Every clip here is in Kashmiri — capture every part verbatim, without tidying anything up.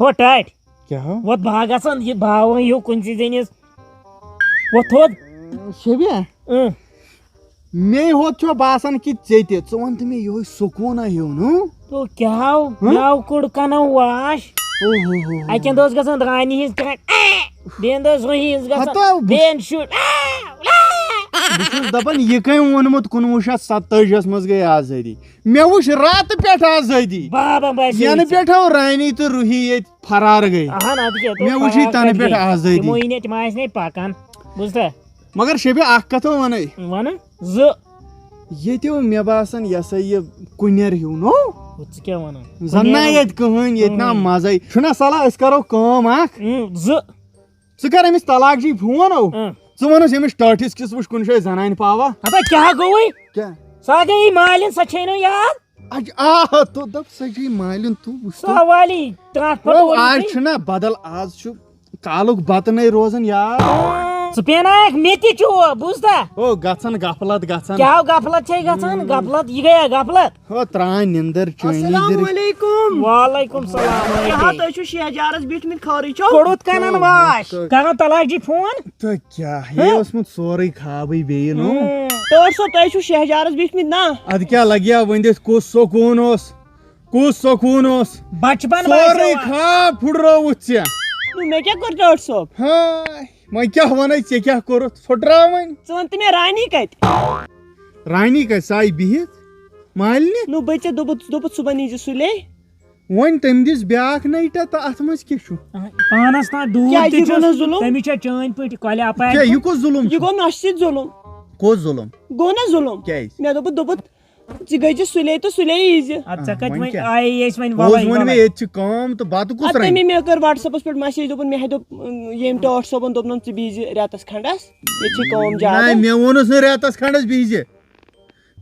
ہو ٹاٹھۍ، کیٛاہ ہو؟ وۄتھ بہٕ ہا گژھن یہِ باوان ہیوٗ کُنسٕے زٔنِس۔ وۄتھ تھوٚد۔ شبیہ، اۭں۔ مے ہوت چھُ باسان کہِ ژےٚ تہِ، ژٕ وَن تہٕ مےٚ یِہوٚے سکوٗنا ہیوٗ نہٕ؟ تو کیٛاہ ہو؟ ہہ؟ مےٚ ہو کوٚڑ کَنو واش۔ اوہ ہو ہو ہو۔ اَکہِ اندٕ ٲس گژھان دانہِ ہِنٛز کَتھ، بیٚیہِ اندٕ ٲس رُہہِ ہِنٛز گژھان، ہتو بہٕ بیٚیہِ اندٕ شُر۔ بہٕ چھُس دَپان، یہِ کٔمۍ ووٚنمُت کُنوُہ شیٚتھ ستٲجی ہَس منٛز گٔے آزٲدی؟ مےٚ وٕچھ راتہٕ پٮ۪ٹھ آزٲدی۔ بابا باسیٚو ینہٕ ژےٚ۔ پٮ۪ٹھ آو رانی تہٕ روحی ییٚتہِ فرار گٔے۔ اہن، ادٕ کیٛاہ، تِم مےٚ وٕچھ یہِ فرار تَنہٕ کَتہِ پٮ۪ٹھ گٔے؟ آزٲدی۔ تِمو یی نہٕ، تِم آسہِ نہٕ پَکان، بوٗزتھا؟ مگر شبیہ، اکھ کتھ وَنے۔ وَنہٕ زٕ۔ ییٚتہِ اوس مےٚ باسان، یہِ ہسا یہِ کُنٮ۪ر ہیوٗ نو۔ ہُہ ژٕ کیٛاہ وَنان؟ زَن نا کُنٮ۪ر؟ ییٚتہِ کٕہٕنۍ، ییٚتہِ نا اۭں۔ مَزَے۔ چھُنہ صلاح، أسۍ کَرو کٲم اَکھ۔ اۭں، زٕ۔ ژٕ کر أمِس طلاق جی فون، او۔ اۭں۔ ژٕ وَنُس ییٚمِس ٹٲٹھِس کِس وٕچھ کُنہِ جایہِ زَنانہِ پاوا۔ ہتا کیٛاہ گوٚوُے؟ کیٛاہ؟ سۄ گٔیے مالِن، سۄ چھے نہٕ یاد۔ اج-، آ، تو دَپ سۄ چھے مالِن، تو وٕچھ تو۔ سۄ والی ترٛٹھ پَتہٕ او، وٲلۍ آز تُہۍ۔ چھُنہ بدل، آز چھُ کالُک بَتہٕ نَے روزان یاد۔ ژٕ پیٚناوکھ مےٚ تہِ چوب، بوٗزتھا؟ او، گژھان غفلت گژھان۔ کیٛاہ غفلت چھے گژھان؟ غفلت، یہِ گٔیا غفلت۔ ہو، ترٛاے نِندٕر چٲنی السلام دِرِ۔ علیکم۔ وعلیکم السلام۔ کیٛاہ ہا، تُہۍ چھِو شیہجارس بیٖٹھمٕتۍ خٲرٕے چھو؟ کوٚڑُتھ کنن واش۔ تہٕ کران تلاش جی فون۔ تہٕ کیٛاہ، یہِ اوسمُت سورُے خابٕے بیٚیہِ نو۔ ہُم۔ ٹٲٹھ صٲب، تُہۍ چھِو شیہجارس بیٖٹھمٕتۍ نا؟ ادٕ کیٛاہ لگہِ ہا ؤنِتھ، کُس سکوٗن اوس، کُس سکوٗن اوس؟ بچپن سورُے باسیو۔ خواب پھُٹرٲوُتھ ژےٚ۔ نو، مےٚ کیٛاہ کوٚر ٹٲٹھ صٲب؟ ہاے، وۄنۍ کیٛاہ وَنَے، ژےٚ کیٛاہ کوٚرُتھ؟ پھُٹراو وۄنۍ۔ ژٕ وَن تہٕ مےٚ، رانی کَتہِ؟ رانی کَتہِ؟ سۄ آیہِ بِہِتھ مالنہِ۔ نو، بہٕ ژےٚ دوٚپُتھ، دوٚپُتھ صُبحن ییٖزِ سُلے۔ وۄنۍ تٔمۍ دِژ بیٛاکھ نایٹا تہٕ اَتھ منٛز کیٛاہ چھُ؟ پانس تام دوٗر کیٛازِ تہِ یہِ گوٚو چھُس۔ نہٕ ظُلُم؟ تٔمِس چھےٚ چٲنۍ پٲٹھۍ کۄلہِ اپارِ کیٛاہ، تہِ۔ یہِ کُس ظُلُم یہِ چھُ؟ گوٚو نۄشہِ سۭتۍ ظُلُم۔ کُس ظُلُم؟ گوٚو نہ ظُلُم؟ کیٛازِ؟ مےٚ دوٚپُتھ، دوٚپُتھ، ژٕ گٔژھۍ زِ سُلے تہٕ سُلے ییٖزِ۔ اَدٕ ژےٚ کَتہِ وۄنۍ وۄنۍ کیٛاہ؟ آیے أسۍ وۄنۍ پوٚز وَلَے ووٚن مےٚ، وَلَے۔ ییٚتہِ چھِ کٲم تہٕ بَتہٕ کُس اَدٕ رَنہِ؟ تَمے مےٚ کٔر WhatsApp-َس پٮ۪ٹھ message، دوٚپُن، مےٚ ہَے دوٚپ، ییٚمۍ ٹٲٹھ صٲبَن دوٚپنَم، ژٕ بِہزِ رٮ۪تَس کھنٛڈَس، ییٚتہِ چھِ کٲم نہ، زیادٕ۔ مےٚ ووٚنُس نہٕ رٮ۪تَس کھنٛڈَس بِہزِ۔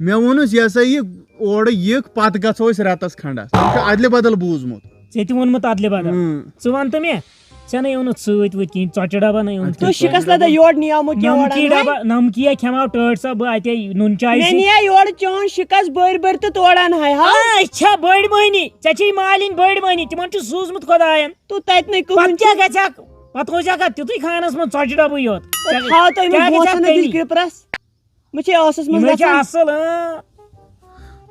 مےٚ ووٚنُس، یہِ ہسا یہِ اورٕ یِکھ، پتہٕ گژھو أسۍ رٮ۪تس کھنڈس۔ یہِ چھُ ادلہِ بدل بوٗزمُت۔ ژےٚ تہِ ووٚنمُت ادلہِ بدل۔ اۭں۔ ژٕ وَن تہٕ مےٚ، ژےٚ نَے اوٚنُتھ سۭتۍ وٲتۍ کِہیٖنۍ، ژۄچہِ ڈبہ نَے اوٚنُتھ تُہۍ کِہیٖنۍ۔ شِکس لدہ یورٕ نِیامو کینٛہہ نمکی اورٕ اَنہٕ ڈبہ، وۄنۍ۔ نمکی یا کھٮ۪مہٕ ہاو ٹٲٹھۍ صٲب، بہٕ اتے نُن چاے مےٚ سۭتۍ۔ نِیا یورٕ چون شِکس بٔرۍ بٔرۍ تہٕ تورٕ اَنہٕ ہاے ہا۔ آ، أسۍ چھا بٔڑۍ مٔہنی؟ ژےٚ چھے مالِنۍ بٔڑۍ مٔہنی، تِمن چھُ سوٗزمُت خۄداین۔ تہٕ تَتہِ نَے کٕہٕنۍ پتہٕ کیٛاہ چھُنہٕ۔ گژھِ ہا، پتہٕ روزِ ہا تِتھُے خانس منٛز ژۄچہِ ڈبہٕ یوت۔ پتہٕ تھاو تۄہہِ یِمن کیٛاہ گژھِ ہا بوسن ہٕنٛدِس تیٚلی؟ گرٛپرس۔ مےٚ چھے ٲسَس منٛز یِمَے چھِ گژھان۔ اَصٕل، اۭں۔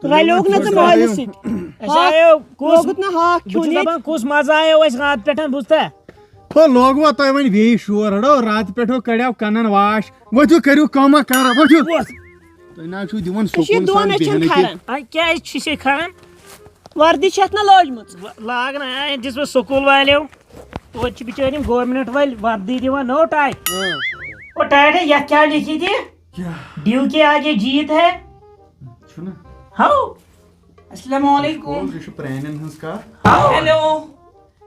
رَلیوکھ نہ ژٕ مٲلِس سۭتۍ؟ اَسہِ ہاکھ آیو کُس، لوگُتھ نہ ہاکھ بہٕ کھیوٚن چھُس ییٚتہِ؟ دَپان، کُس مَزٕ آیو اَسہِ راتہٕ پٮ۪ٹھ، بوٗزتھا؟ ہو، لوگوا تۄہہِ وۄنۍ بیٚیہِ شور؟ ہڑو، راتہٕ پٮ۪ٹھ ہو کڑیو کَنَن واش۔ ؤتھِو، کٔرِو کٲمہ کارا، ؤتھِو۔ وۄتھ۔ تُہۍ نہ حظ چھِو دِوان أسۍ چھِ سکوٗل دۄن سان اَچھَن بیٚہنہٕ تہِ۔ کھاران۔ اَ، کیٛازِ چھِ سے کھاران؟ وردی چھَتھ نہ لٲجمٕژ؟ وَ-، لاگ نہ، اَ، دِژ مےٚ سکوٗل والیو۔ توتہِ چھِ بِچٲرۍ یِم گورمٮ۪نٛٹ وٲلۍ وردی دِوان، نٔو ٹاے۔ اۭں۔ او ٹاٹھے، یَتھ کیٛاہ لیکھِتھ یہِ؟ کیٛاہ؟ ڈیو کے آگے جیت ہے۔ چھُنہ؟ ہاو۔ السلام علیکم۔ یہِ چھُ پرٛانٮ۪ن ہٕنٛز کَتھ۔ ہاو۔ ہیلو۔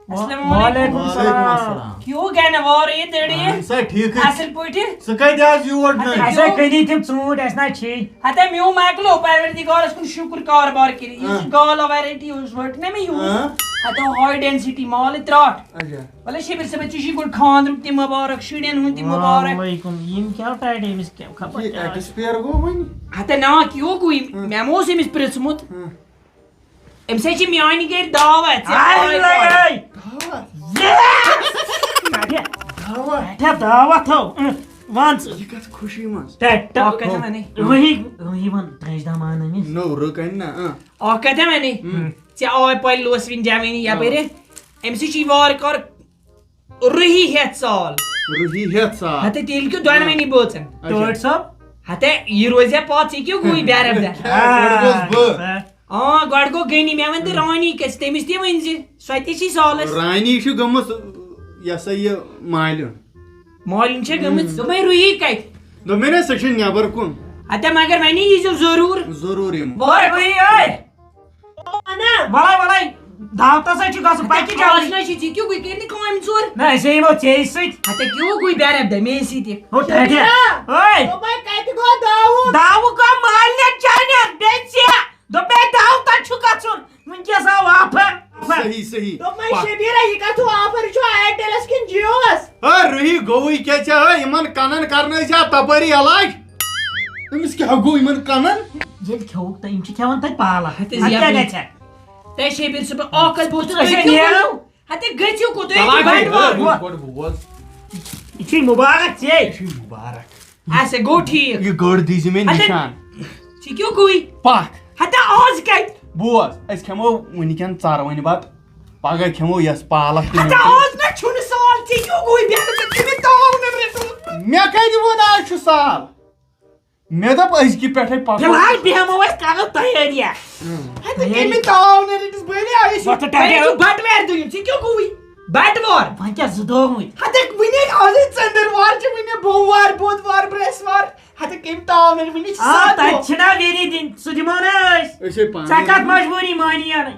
السلام علیکم۔ وعلیکم السلام۔ کیوں کہنا وہ رہی تیری؟ اہن سا، ٹھیک ہے۔ اصل پٲٹھۍ؟ ژٕ کتہِ آز یور اچھا، نٔے؟ اچھا، کٔرِو تِم ژوٗنٛٹھۍ، اَسہِ نہ چھِی۔ ہتا میو مکلو پروردگارس کُن شُکر کاربار کٔرِتھ۔ یہِ چھُ اہن۔ گالا ویرایٹی اوس وٹ نہ مےٚ یوٗز۔ اہن۔ ہتا ہاے ڈینسٹی مال تراٹھ۔ اچھا۔ ولا شبیر صٲب، ژےٚ چھُے گۄڈٕ خانٛدرُک تہِ مُبارک، شُرٮ۪ن ہُنٛد تہِ مُبارک۔ وعلیکم۔ یِم کیٛاہ ٹایٹھ أمِس کیٛاہ خبر یہِ کیٛاہ آسہِ۔ ایکسپیر گوٚو وۄنۍ؟ ہتا نا کیوں کوئی، ہاں۔ مےٚ ما اوس أمِس پرٛژھمُت۔ ہاں۔ أمِس ہے چھِ میٛانہِ گرِ دعوت، ژےٚ آے پاے لَگے۔ پاے۔ دعوت؟ Yes! اچھا، دعوت۔ اچھا، دعوت تھٲو۔ اۭں، وَن ژٕ۔ یہِ کَتھ خوشی منٛز؟ ٹَ-، ٹَ-، اَکھ کَتھ وَنے۔ روحی، روحی وَن، ترٛیش دام اَن أمِس۔ نو، رُک اَنہِ نا، اۭں۔ اَکھ کَتھ وَنے۔ ہُم۔ ژےٚ آے پاے لوس وٕنۍ جوٲنی یَپٲرۍ۔ اۭں۔ أمِس ہے چھِ وارٕ کارٕ روحی ہٮ۪تھ سال۔ روحی ہٮ۪تھ سال۔ ہَتہٕ تیٚلہِ کیُتھ دۄنوٕنی بٲژَن۔ اچھا۔ ٹٲٹھۍ صٲب۔ ہَتہٕ یہِ روزِ ہا پَتھ، ژےٚ کیٛاہ گوٚوُے بیرَف دَر؟ گۄڈٕ گوٚوُس بہٕ۔ آ، گۄڈٕ گوٚو غنی، مےٚ وَن تہٕ رانی کَتہِ، تٔمِس تہِ ؤنۍ زِ، سۄ تہِ چھِ سالَس۔ رانی چھِ گٔمٕژ، یہِ ہسا یہِ، مالیُن۔ مالیُن چھےٚ گٔمٕژ، ہُم۔ دوٚپمَے روحی کَتہِ؟ دوٚپمَے نا، سۄ چھِ نٮ۪بَر کُن۔ ہَتہٕ مگر وَنے یی زیو ضروٗر۔ ضروٗر یِمہٕ۔ وَلَے، وَلَے، وَلَے، دعوتَس ہے چھُ گژھُن، پَکہِ جلدی۔ آز نہ چھِ ژےٚ کیٛاہ گوٚو، کٔرۍ نہٕ کامہِ ژور۔ نہ، أسۍ ہے یِمو ژےٚ سۭتۍ۔ ہَتہٕ کیٛاہ گوٚو بیرَف دَر مے سۭتۍ؟ ہو، ٹھہر۔ شبیٖرا، اوے۔ دوٚپمَے کَتہِ گوٚو دعوت؟ دعوٕ کَم مالنہِ چانہِ، بیٚیہِ ژےٚ۔ دوٚپمَے دعوتَس چھُ گژھُن۔ وٕنکیٚس آو آفر۔ صحیح، صحیح۔ دوٚپمَے پَکھ۔ شبیٖرا، یہِ کَتھ ہُہ آفر چھُ، Airtel-س کِنہٕ Jio-وَس؟ ہے، روحی گوٚوُے کیٛاہ ژےٚ؟ ہے، یِمَن کَنَن کَرنٲے زِ اَتھ تَپٲری علاج۔ أمِس کیٛاہ گوٚو یِمَن کَنَن؟ ییٚلہِ کھیوٚوُکھ تہٕ یِم چھِ کھٮ۪وان تَتہِ پالَک۔ ہَتہٕ اَتھ کیٛاہ زیادٕ۔ گژھِ؟ تہٕ شبیٖر صٲبُن اَکھ کَتھ بوٗز ژٕ، أسۍ تُہۍ ہے کیٛاہ نیرو۔ وَنو؟ ہتے گٔژھِو کوٚت؟ تُہۍ ہیٚکِو بَٹوار۔ بوز، گۄڈٕ بوز۔ یہِ چھُے مُبارک ژےٚ۔ یہِ چھُے مُبارک۔ اچھا، گوٚو ٹھیٖک۔ یہِ گٔر دیٖزِ مےٚ ہتے نِشان۔ ژےٚ کیٛاہ گوٚوٕے؟ پکھ۔ ہتے آز کَتہِ؟ بوز، أسۍ کھٮ۪مو وٕنکٮ۪ن ژَروٕنۍ بَتہٕ، پگاہ کھٮ۪مو یَس پالک تہٕ ہتے نیٚنٛدرِ۔ آز نہ چھُنہٕ سال، ژےٚ کیٛاہ گوٚوٕے؟ بیٚیہِ ہسا ژےٚ مےٚ تاو نیٚبرٕ تُل۔ مےٚ کَتہِ ووٚن آز چھُ سال؟ مےٚ دوٚپ أزکہِ پٮ۪ٹھَے پَکو۔ فی الحال بیٚہمو أسۍ، کَرو تیٲری اَتھ۔ ہَتہٕ تیٲری۔ کٔمہِ تاونہٕ رٔٹِس بٔلۍ؟ آ، أسۍ چھِ وۄتھٕ ٹاٹھیو۔ بَٹہٕ وارِ دۄہ یُن، ژےٚ کیٛاہ گوٚوُے؟ بَٹہٕ وار۔ وۄنۍ کیٛاہ زٕ دۄہ وٕنۍ؟ ہَتہٕ وٕنہِ آزٕے ژٔنٛدٕر وار چھِ، وٕنہِ بوموار، بودوار، برٛٮ۪سوار۔ ہَتہٕ کٔمۍ تاونہٕ رٔٹۍ؟ وٕنہِ چھِ آ، سَتھ تَتہِ دۄہ۔ چھِنہ ویری دِنۍ، سُہ دِمو نہ أسۍ۔ أسۍ ہے پانَے ژےٚ کَتھ اَنو۔ مجبوٗری مٲنی اَنٕنۍ؟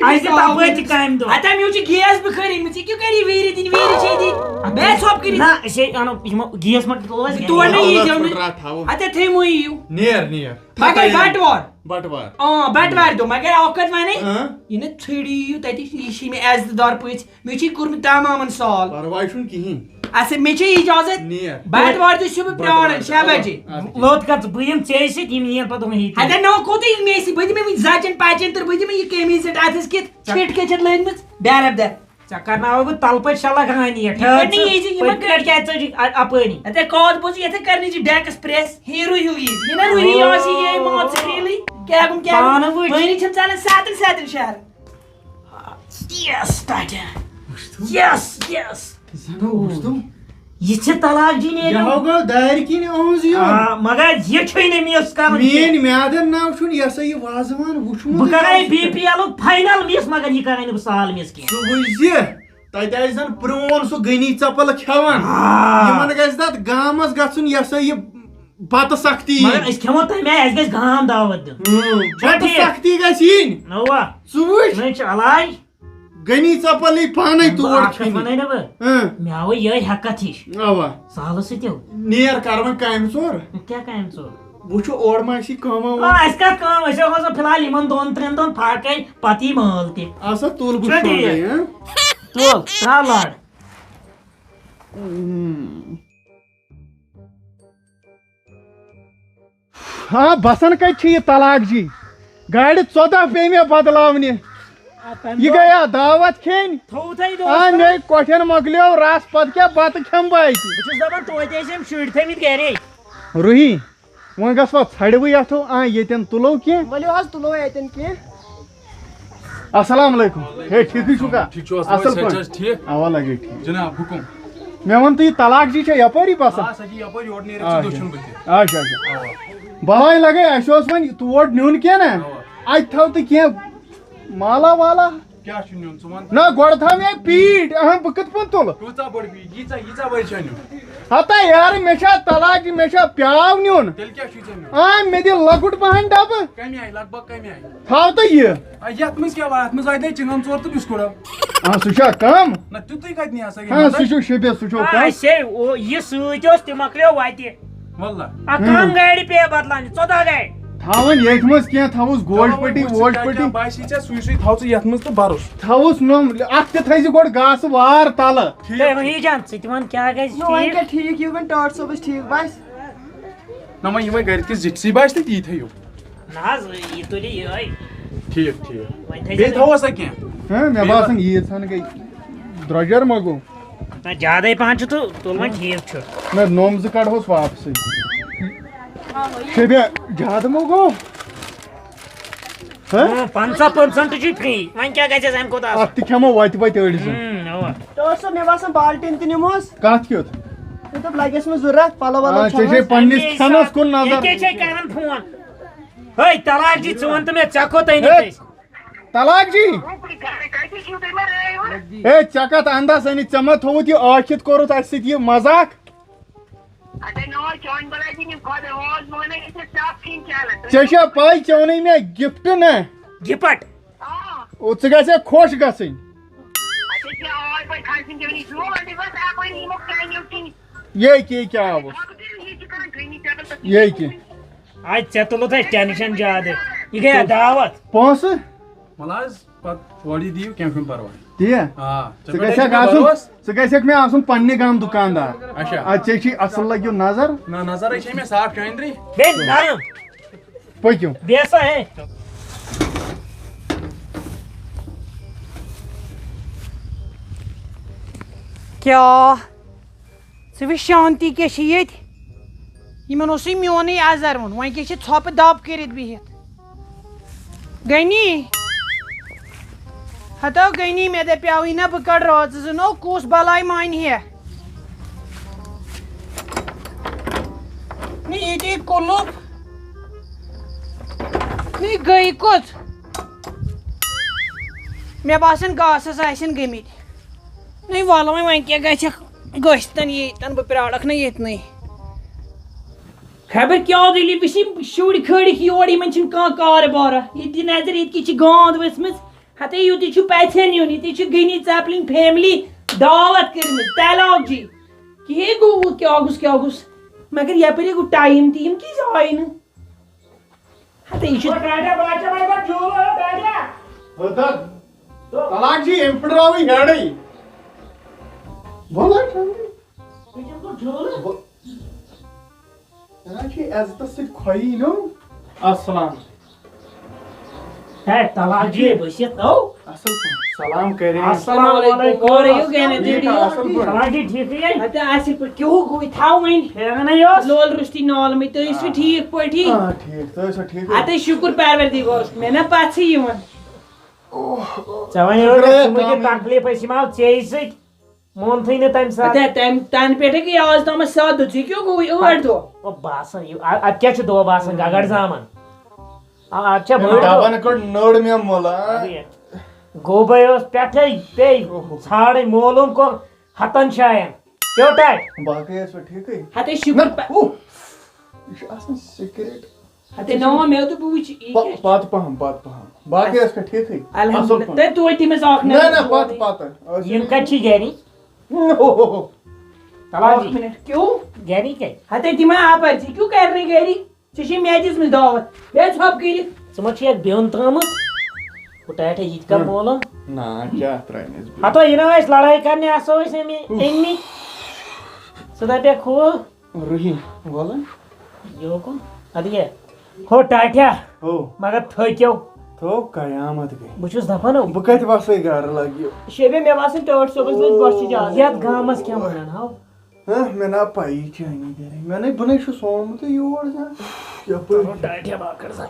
اَسہِ دِ تَپٲرۍ تہِ کامہِ دۄہ۔ ہَتہٕ مےٚ چھِ گیس بہٕ خٲلی، مےٚ ژےٚ کیٛاہ کَری ویری دِنۍ، ویری چھے دِنۍ۔ بے ژھۄپ کٔرِتھ۔ نہ، أسۍ ہے اَنو یِمو گیس مَٹہِ تُلو أسۍ گَرِ۔ تور نہ یی زیو نہٕ۔ ہَتہٕ تھٲیمو یِیِو۔ نیر، نیر۔ مگر بَٹوار۔ بَٹوار۔ آ، بَٹوارِ دۄہ، مگر اَکھ کَتھ وَنے، اۭں۔ یہِ نہٕ ژھٔڑی یِیِو تَتہِ، یہِ چھِ مےٚ عزت دار پٔژھۍ، مےٚ چھِ کوٚرمُت تَمامَن سال۔ پَرواے چھُنہٕ کِہیٖنۍ۔ اَسے، مےٚ چھِ اِجازت۔ نیر۔ بَٹوارِ دۄہ چھُس بہٕ پرٛاران، بَٹوارِ، شےٚ بَجے۔ آ، آ۔ لوٚت کَتھ، بہٕ یِمہٕ ژےٚ سۭتۍ، یِم یِیَن پَتہٕ یِم ہیٚتہِ۔ ہَتہ نو کوٚت یِن مےٚ سۭتۍ؟ بہٕ دِمہٕ وٕنہِ زَچَن پَچَن تہٕ بہٕ دِمہٕ یہِ قمیٖض سٮ۪ٹ اَتھَس کِتھ، ژھِٹ کیٛاہ چھَتھ لٲجمٕژ؟ بیرَب دَر۔ ژےٚ کرناوَے بہٕ تَلہٕ پٔتۍ شےٚ لَگہٕ ہٲنی۔ یہِ پٲٹھۍ نہٕ یی زِ یِمَن پٔتۍ کِنۍ کیٛازِ ژٔج اَ-، اَپٲری؟ اَتے کَتھ بوز، یَتھ ہے کَرنٕچ ڈیکَس پرٛٮ۪س، ہیٖرو ہیوٗ یی۔ یہِ نہ روٗہی یاسی یے مان ژٕ ریٖلٕے۔ کیٛاہ گوٚم، کیٛاہ گوٚم؟ پانہٕ وٕچھ۔ وٲنی چھِم ژَلان سَتَن سَتَن شہرَن۔ یَس، ٹاٹھیا۔ وٕچھتھو؟ یَس، یَس۔ زَنہٕ وٕچھتھو؟ یہِ چھِ طلاق جی نیران۔ یہِ ہاو گوٚو دارِ کِنۍ أہٕنٛز یہِ۔ آ، مگر یہِ چھُے نہٕ مِس کَرُن کینٛہہ۔ میٛٲنۍ میٛادَن ناو چھُنہٕ یہِ ہسا یہِ وازوان وٕچھمُت۔ بہٕ کَرَے بی پی ایلُک فاینل مِس، مگر یہِ کَرَے نہٕ بہٕ سال مِس کینٛہہ۔ ژٕ وٕچھ زِ تَتہِ آسہِ زَن پرٛون سُہ غنی ژۄپل کھٮ۪وان۔ آ۔ یِمن گژھِ تَتھ گامَس گژھُن، یہِ ہسا یہِ بَتہٕ سَختی۔ مگر أسۍ کھٮ۪مو تَمہِ آیہِ، اَسہِ گژھِ گام دعوت دیُن۔ اۭں، چھا بَتہٕ ٹھیٖک؟ سَختی گژھِ یِنۍ۔ اَوا۔ ژٕ وٕچھ۔ وۄنۍ چھُ علاج۔ غنی ژۄپل یی پانے تور اَکھ کَتھ کھٮ۪نہِ۔ وَنَے نہ بہٕ؟ اۭں۔ مےٚ آوٕے یِہوٚے ہٮ۪کَتھ ہِش۔ اَوا۔ سالہٕ سۭتۍ۔ نیر کَر وۄنۍ کامہِ ژور۔ کیٛاہ کامہِ ژور؟ وٕچھو اورٕ ما آسی کٲمہ آ، وٲمہ۔ اَسہِ کَتھ کٲم؟ أسۍ ٲسۍ آسان فی الحال یِمَن دۄن ترٛٮ۪ن دۄہَن پھاکَے، پَتہٕ یی مٲل تہِ۔ اَسا تُل بہٕ چھُ شۄنٛگَے، ٹھیٖک۔ ہاں؟ تُل، ترٛاو لَر۔ ہاں، بسان کتہِ چھِ یہِ طلاق جی؟ گاڑِ ژۄداہ پیٚیہِ مےٚ بدلاونہِ۔ آ، تَمہِ یہِ دۄہ گٔیا دعوت کھیٚنۍ۔ تھوٚو تۄہہِ دۄہس آ، تام۔ مےٚ کۄٹھٮ۪ن مۄکلیو رس، پتہٕ کیٛاہ بتہٕ کھٮ۪مہٕ بہٕ اتہِ؟ بہٕ چھُس دپان توتہِ ٲسۍ یِم شُرۍ تھٲمٕتۍ گرے۔ روحی، وۄنۍ گژھوا ژھڑوٕے اتھو؟ آ، ییٚتٮ۪ن تُلو کینٛہہ۔ ؤلِو حظ، تُلو اتٮ۪ن کینٛہہ۔ السلام علیکم۔ ہے، ٹھیکٕے چھُکھا؟ ٹھیٖک چھُو حظ؟ اصل صحت چھا پٲٹھۍ؟ حظ ٹھیٖک؟ اوا، لگے ٹھیٖک۔ جناب، حُکُم۔ مےٚ وَن تہٕ، یہِ طلاق جی چھا یپٲری بسان؟ آ، سۄ چھِ یپٲرۍ، یورٕ نیرِتھ چھِ اچھا۔ دٔچھُن بٕتھِ۔ اچھا، اچھا۔ اوا۔ بلاے لگے، اَسہِ اوس وۄنۍ تور نیُن کینٛہہ نا؟ اوا۔ اَتہِ تھاو تہٕ کینٛہہ مالا والا۔ کیٛاہ چھُ نیُن ژٕ وَن؟ نہ، گۄڈٕ تھاو مےٚ پیٖٹ، اہم، بہٕ کِتھ پٲٹھۍ تُلہٕ؟ کۭژاہ بٔڑ پیٖٹ؟ ییٖژاہ، ییٖژاہ بٔڑ چھےٚ نیُن؟ ہتا یارٕ، مےٚ چھا طلاق جی، مےٚ چھا پیٛاو نیُن؟ تیٚلہِ کیٛاہ چھُے ژےٚ نیُن؟ آ، مےٚ دِ لۄکُٹ پہن ڈبہٕ۔ کَمہِ آیہِ؟ لگ بگ کَمہِ آیہِ؟ تھاو تہٕ یہِ۔ آ، یَتھ منٛز کیٛاہ وَ-، اَتھ منٛز واتہِ نہٕ چِنٛگَم ژور تہٕ بِسکُٹ۔ آ، سُہ چھا کَم؟ نہ، تیُتُے کَتہِ نِیَس اَگے ہاں، مطلب۔ سُہ چھُ شبیہ، سُہ چھُ آ، کَم۔ اَسے، او، یہِ سۭتۍ اوس، تہِ مۄکلیو وَتہِ۔ واللہ۔ آ، کَم ہاں۔ گاڑِ پیٚیہِ بدلاونہِ، ژۄداہ گاڑِ۔ تھاوُن ییٚتھۍ منٛز کینٛہہ، تھاوُس گوج چلو، پٔٹی، وۄنۍ وٕچھ ووج ژےٚ کیٛاہ پٔٹی۔ کیٛاہ باسہِ ژےٚ، سُے سُے تھاو ژٕ یَتھ منٛز تہٕ بَرُس۔ تھاوُس نوٚم، اَکھ تہِ تھٲیزِ گۄڈٕ گاسہٕ وار تَلہٕ۔ ٹھیٖک۔ ہے، وحیٖد جان، ژٕ تہِ وَن کیٛاہ گژھِ نہ، وۄنۍ ٹھیٖک؟ کیٛاہ ٹھیٖک، یہِ وۄنۍ ٹٲٹھ صٲبَس ٹھیٖک باسہِ۔ نہ، وۄنۍ یہِ وۄنۍ گَرِکِس زِٹھسٕے باسہِ تہٕ تی تھٲیِو۔ نہ حظ، یہِ تُلہِ یِہوٚے۔ ٹھیٖک، ٹھیٖک۔ وۄنۍ تھٲیزِ بیٚیہِ نہٕ۔ تھاووس سا کینٛہہ؟ ہاں، مےٚ بیٚیہِ باسان، ییٖژ ہن گٔے درٛۄجر ما گوٚو؟ نہ، زیادَے پہن چھُ تہٕ تُل وۄنۍ، ٹھیٖک چھُ۔ نہ، نوٚم زٕ کڑہوس واپسٕے۔ شبیہ، زیادٕ ما گوٚو؟ ہہ؟ اۭں، پنٛژاہ پٔرسنٛٹ چھُے free، وۄنۍ کیٛاہ گژھٮ۪س اَمہِ کھۄتہٕ اَصٕل؟ اَتھ تہِ کھٮ۪مو وَتہِ وَتہِ أڑۍ زٕ۔ اۭں، اَوا۔ ٹٲٹھ صٲب، مےٚ باسان بالٹیٖن تہِ نِمہوس۔ کَتھ کیُتھ؟ مےٚ دوٚپ لَگٮ۪س مےٚ ضوٚرَتھ، پَلو وَلو آ، ژےٚ چھے چھَلنَس۔ پنٛنِس اَمے کھٮ۪نَس ساتہٕ کُن نظر۔ ییٚکیٛاہ چھے کَران فون۔ ہے، طلاق جی، ژٕ وَن تہٕ مےٚ، ژےٚ کوٚت أنِتھ ہے، أسۍ؟ طلاق جی۔ ہے، ژےٚ کَتھ اَنداز أنِتھ؟ ژےٚ ما تھوٚوُتھ یہِ ٲکھِتھ، کوٚرُتھ اَسہِ سۭتۍ یہِ مذاق؟ اَدے نو، چون بلاے دِنۍ یِم خۄداے، اوس مٲنۍ أسۍ ٲسۍ صاف کِہیٖنۍ چلان۔ ژےٚ چھےٚ پَے، ژےٚ اوٚنُے مےٚ gift نا؟ گِپٹ؟ آ۔ او، ژٕ گژھکھ خۄش گژھٕنۍ۔ اَدے کیٛاہ آے پَتہٕ کھسٕنۍ ژےٚ وٕنی زُو، اَدے بَس اَپٲری یِمو کَنیو کِنۍ۔ یے کہِ، یہِ کیٛاہ آوُس؟ خۄداے یہِ تہِ کَران گٔنی ژےٚ تَتھ۔ یے کہِ۔ آ، ژےٚ تُلُتھ اَسہِ tension زیادٕ۔ یہِ گٔیہ دعوت۔ پونٛسہٕ؟ وَلہٕ حظ۔ پتہٕ اورٕ یہِ دِیِو، کینٛہہ چھُنہٕ پرواے۔ تی یا؟ آ، ژےٚ ژٕ پٮ۪ٹھ گژھکھ چھُ مےٚ آسُن، بروسہٕ۔ ژٕ گژھکھ مےٚ آسُن پننہِ گامہٕ دُکاندار۔ اچھا۔ اَدٕ ژےٚ چھُے اصل لگیو نظر۔ نہ، نظرے چھے مےٚ صاف چٲنۍ درٕے۔ بیٚیہِ نرم۔ پٔکِو۔ بیٚیہِ ہسا ہے۔ کیٛاہ؟ ژٕ وٕچھ شانتی کیٛاہ چھِ ییٚتہِ؟ یِمن اوسُے میونٕے اَزر ووٚن، وۄنۍ کیٛاہ چھِ ژھۄپہٕ دَب کٔرِتھ بِہِتھ؟ غنی، ہتو غنی، مےٚ دَپیاوٕے نہ بہٕ کَڑٕ رٲژ زٕ نو، کُس بلاے مانہِ ہے؟ نہ ییٚتی کُلُف، نہ یہِ گٔے کوٚت؟ مےٚ باسان گاسَس آسن گٔمٕتۍ۔ نٔے وَلہٕ وۄنۍ، وۄنۍ کیٛاہ گژھٮ۪کھ؟ گٔژھتَن ییٚتٮ۪ن، بہٕ پیٛارَکھ نہ ییٚتنٕے۔ خبر کیٛاہ دٔلیٖل، وٕچھ یِم شُرۍ کھٲلِکھ یور، یِمَن چھِنہٕ کانٛہہ کارٕبارا۔ ییٚتہِ دِ نظر، ییٚتہِ کِتھ چھِ گانٛد ؤژھمٕژ۔ ہَتَے یُتُے چھُ پَژھٮ۪ن یُن، ییٚتہِ چھِ غنی ژَپلِنۍ فیملی دعوت کٔرمٕژ، طلاق جی۔ کِہے گوٚو، کیٛاہ گوٚژھ، کیٛاہ گوٚژھ؟ مگر یَپٲرۍ گوٚو ٹایم تہِ، یِم کیٛازِ آیہِ نہٕ؟ ہَتہٕ یہِ چھُ او ٹاٹا، بہٕ ہا چھَس وۄنۍ پَتہٕ جوٗلہٕ، او ٹاٹا۔ ہُتَن۔ طلاق جی، أمۍ پھٕٹراوٕے ہیڈٕے۔ وَلہٕ ٹھیٖک۔ أمۍ پھٕٹراو جوٗلہٕ۔ بہٕ-، یہِ نہ چھُ عزتَس سۭتۍ کھۄیی نیوٚن۔ السلام۔ ہے، طلاق جی۔ جی، بٔسِتھ، او۔ اَصٕل پٲٹھۍ۔ سلام کٔرِو۔ السلام علیکم۔ اورٕ یِیِو گٔے نہٕ ٹھیٖک، تیٚلہِ۔ اَصٕل پٲٹھۍ۔ طلاق جی، ٹھیٖکٕے ہے؟ ہَتہٕ اَصٕل پٲٹھۍ۔ کیٛاہ ہو گوٚو؟ تھاو وۄنۍ۔ پھیرَن ہے اوس۔ لول رُشتی نالمٕتۍ، تُہۍ ٲسِو آ۔ ٹھیٖک پٲٹھی؟ آ، ٹھیٖک، تُہۍ ٲسِو ٹھیٖک؟ ہَتَے شُکُر پَروَردِگارَس، مےٚ نہ پَژھٕے یِوان۔ اوہ، اوہ۔ ژےٚ وَنے شُکر اوس، ہے، ژٕ مہٕ دِ کامٕے۔ تکلیٖف، أسۍ یِم آو ژےٚ سۭتۍ۔ مونتھٕے نہٕ تَمہِ ساتہٕ۔ ہتے، تَمہِ، تَنہٕ پٮ۪ٹھَے گٔے آز تامَتھ سَتھ دۄہ، ژےٚ کیٛاہ گوٚوُے ٲٹھ دۄہ؟ او باسان، یہِ، اَ-، اَتھ کیٛاہ چھُ دۄہ باسان، گگر زامَن؟ آ، اَتھ چھا بٔڑ دَپان دۄہ؟ کٔڑ نٔر مےٚ مُلہٕ، آ؟ اَدٕ یہِ۔ گوٚبَے اوس پٮ۪ٹھَے، پیٚیہِ اوہو۔ ژھانٛڈٕنۍ، معلوٗم کوٚر ہَتَن جایَن۔ پیوٚو ٹَٹۍ؟ باقٕے ٲسوا ٹھیٖکٕے؟ ہَتے شُکُر نہ، پَ-، اوہ، یہِ چھُ آسان سِکرِٹ۔ ہتے ناو مےٚ دوٚپ، بہٕ وٕچھِ، یہِ پہ-، کیٛاہ چھُ؟ پتہٕ پہم، پتہٕ پہم۔ باقٕے ٲس کھا ٹھیٖکھٕے؟ الحمدللہ۔ اَصٕل پٲٹھۍ۔ تۄہہِ توتہِ تٔمِس اکھ نہ، نظر نہ، پتہٕ، دِوان۔ پتہٕ۔ ٲس یِم یہِ کَتہِ چھِ گَری؟ نو۔ تَلان اکھ جی۔ مِنٹ، کیوں؟ گَری کَتہِ؟ ہتے تِم ہا اَپٲرۍ، ژےٚ کیوں کَرنٕے گَری؟ ژےٚ چھے مےٚ دِژمٕژ دعوت۔ بیٚیہِ ژھۄپہٕ کٔرِتھ۔ ژٕ ما چھُ یَتھ بیوٚن ترٛٲومٕژ؟ ہُہ ٹاٹھے یہِ تہِ کَر ہُم۔ بولو۔ نہ، کیٛاہ ترٛاونَس بیوٚن؟ ہتو، یہِ نہ ٲسۍ لڑٲے کرنہِ، آسو أسۍ اَمی، اُف۔ أمی۔ ژٕ دَپکھ ہُہ۔ رُہی، وَلہٕ۔ یہِ کُن؟ اَدٕ یہِ۔ ہو ٹاٹھیا۔ ہو۔ مگر تھٔکیو۔ تھو قیامت گٔے۔ بہٕ چھُس دَپان ہو۔ بہٕ کَتہِ وَسَے گَرٕ لَگہِ یہِ؟ شیبے، مےٚ باسان ٹٲٹھ صٲبَس لٔج بۄچھِ زیادٕ۔ یَتھ گامَس کیٛاہ وَنان ہاو؟ ہہ، مےٚ نا پَیی چٲنی گَرِ۔ مےٚ نے، بہٕ نے چھُس آمُت یور زَن۔ یَپٲرۍ۔ ٹاٹھیا باکر زَن۔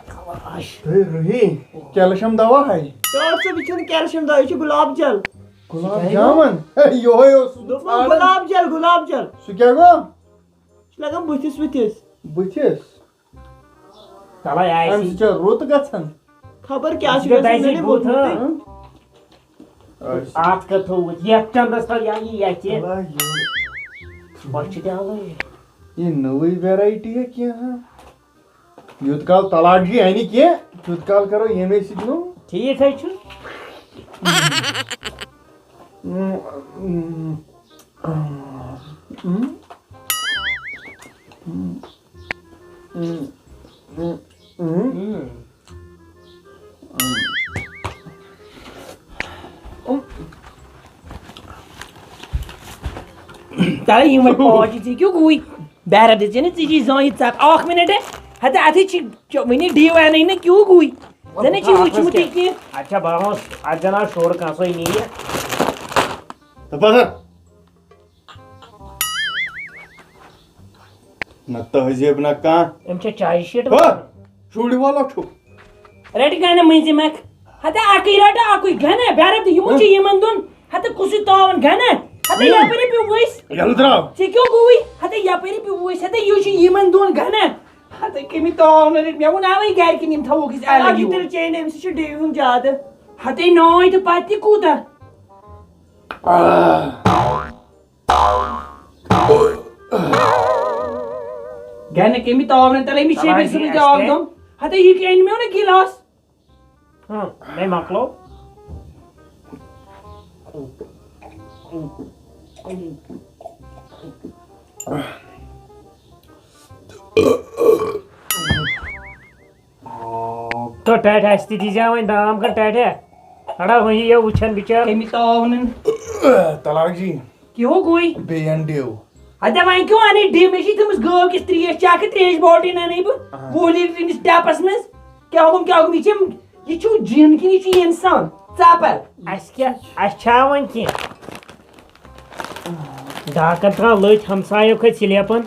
ہے رُہی، کیلشَم دوا ہے؟ ٹٲٹھ صٲب، یہِ چھُنہٕ کیلشَم دوا، یہِ چھُ گُلاب جَل۔ گُلاب جامُن؟ ہے، یِہوٚے اوسُس بہٕ دوٚپمَو ژھانٛڈان۔ گُلاب جَل، گُلاب جَل۔ سُہ کیٛاہ گوٚو؟ چھُ لَگان بٕتھِس وٕتھِس۔ بٕتھِس؟ تَلَے آسہِ۔ اَمہِ سۭتۍ چھا رُت گژھان؟ خبر کیٛاہ چھُ اَسہِ گژھان، دَزِ مےٚ نے بُتھ، ووٚنمُت ہاں۔ تۄہہِ۔ اَتھ کَتھ تھوٚوُتھ؟ یَتھ چَندَس تھاو یا یہِ یَتھ یہِ۔ تَلَے یہِ۔ بۄچھِ تہِ آلَے۔ یہِ نٔوٕے variety ہے کینٛہہ۔ یوٗت کال طلاق جی اَنہِ کینٛہہ، تیوٗت کال کَرو ییٚمے سۭتۍ نوٚو۔ ٹھیٖک ہے چھُ۔ تَلہٕ یِم وۄنۍ پاچہِ ژےٚ کیٛاہ گوٚوُے؟ بیرا دِژ ژےٚ نہٕ ژےٚ چھی زانٛہہ یہِ ژَپ۔ اَکھ مِنَٹ ہے۔ ہَتہٕ اَتھٕے چھِ چ-، وٕنی ڈی وَنٕے نہٕ کیٛاہ گوٚوُے؟ زَن ہے چھِ وٕچھمُتٕے کینٛہہ۔ اَتھ چھا بَرُن؟ اَتھ زَن آو شُر کانٛہہ سۄے نِیہِ۔ تہٕ پَتہٕ نہ تہذیٖب نہ کانٛہہ۔ أمۍ چھےٚ چایہِ شیٖٹ ہو، وَنان۔ شُرۍ وَلہٕ چھُ۔ رَٹہِ گَنہٕ مٔنٛزِم اَکھ۔ ہَتہٕ اَکٕے رَٹہٕ اَکُے گَنہٕ، بیٛارٕ تہٕ یِمو چھِ ہہ۔ یِمَن دۄن۔ ہَتہٕ کُسُے تاوَن گَنہٕ۔ ہَتہٕ ہہ۔ یَپٲرۍ پیوٚو ؤسۍ۔ یَلہٕ درٛاو۔ ژےٚ کیٛاہ گوٚوُے؟ ہَتہٕ یَپٲرۍ پیوٚو ؤسۍ۔ ہَتہٕ یہِ چھُ یِمَن دۄن گَنہٕ۔ ہَتہٕ کٔمۍ تاوَن رٔٹۍ؟ مےٚ ووٚن اَوَے گَرِکٮ۪ن یِم تھاووکھ أسۍ الگ اَلگ یہِ یور۔ تیٚلہِ چینۍ أمِس چھُ ڈیوِ ہُنٛد زیادٕ۔ ہَتَے ناے تہٕ پَتہٕ تہِ کوٗتاہ؟ آہ۔ گرِ نہٕ کٔمی تاو نہٕ تَلے، أمِس چھِ أمِس سۭتۍ تہِ آو دم۔ ہتے یہِ کہِ أنۍ مےٚ نہٕ گِلاس۔ ہاں، مےٚ مۄکلو۔ تو ٹاٹھا اَسہِ تہِ دیٖزِ ہا وۄنۍ دام کھنٛڈ ٹاٹھا۔ اڑا وۄنۍ یہِ وٕچھان بِچار۔ کٔمِس تاو نہٕ؟ طلاق جی۔ کیٛاہ ہو گوٚوٕے؟ بیٚیہِ اَن ڈِو۔ اَدٕ وۄنۍ کیٛاہ اَنَے ڈِو؟ مےٚ چھِ تھٲمٕژ گٲو کِژھ ترٛیش چٮ۪کھ، ترٛیش باٹلی نَنَے بہٕ۔ اَہَن۔ وُہ لیٖٹر أمِس ٹَپَس منٛز۔ کیٛاہ گوٚم، کیٛاہ گوٚم؟ یہِ چھِ، یہِ چھُ جِن کِنہٕ یہِ چھُ یہِ اِنسان؟ ژاپَر۔ اَسہِ کیٛاہ، اَسہِ چھا وۄنۍ کینٛہہ؟ ڈاکن ترٛاو لٔٹھۍ، ہمسایو کھٔتۍ سلیپن۔